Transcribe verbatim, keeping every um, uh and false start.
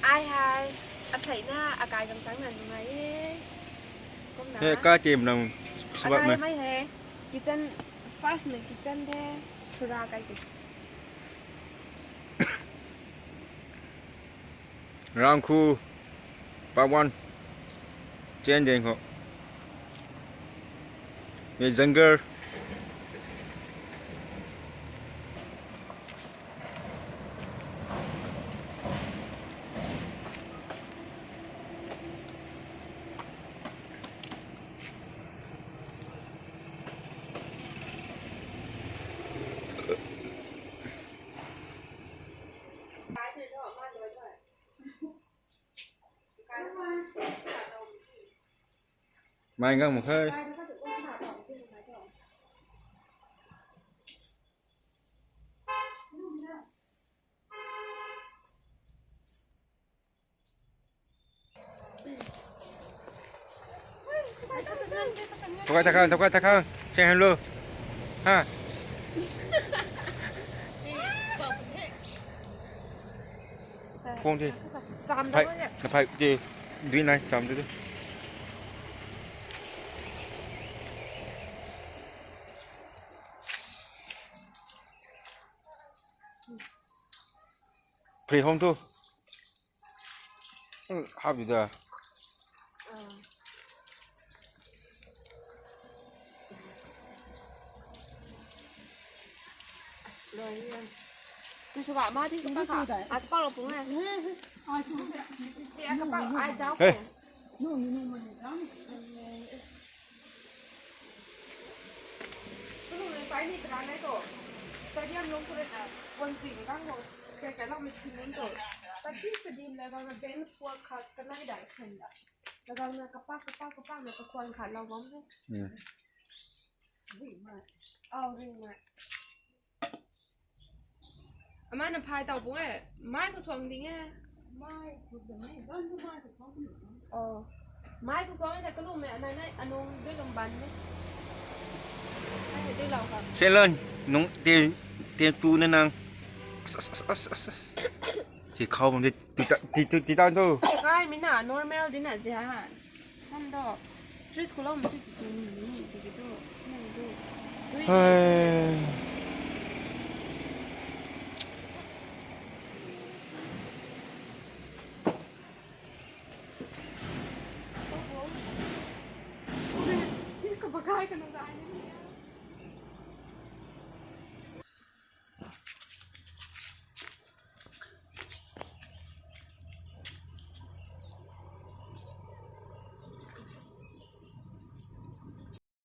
Ai hai, asei na akai gang tang na nungai e. Kumna. He, kai tim nang subat akai mai. Mai he, kitchen, first na kitchen de, sura kai ti. Rangkhu, part one, chen ding ho. Ye jungle. Mai gang mak khe. Thokai ta khang, thokai ta khang. Say hello. Ha. Phone thi. Cham phai, dam na phai ti. Dui nai cham tu tu. Free home tu. Hap di da. Tui sw ga ma di, kapak ka. Ai kapak lo pung e. Ai kapak, ai zauc. Hey. Kanu le pai ni tana nai to. Stadium lung kure na, wan zing gang ho. Kai kai lau mi thin mun to. Padim padim le gang na ben khua khat kanai dai khan da. Le gang na kapak, kapak, kapak na kakhwan khat lau bam ho. Hmm. Ring ma. Au, ring ma. Ama na phai tau pung e, mai khou suang ding e. Mai khou suang e, ganv khou mai khou suang ding e. Oh. Mai khou suang e ta kalu me, anai nai, anung dui lum ban me. Ai, dui lau ka. Senlon, nung, ti, ti tu na nang. As, as, as, as, as, as. Ti khou bam di, ti ta, ti tu, ti ta tu. Kai mi na, normal di na, zian. Sam do. Tris khou lou mi tu, ti tu, ni, ti tu. Nang tu. Tui. Hai. Ka bakai ka nung ai ni.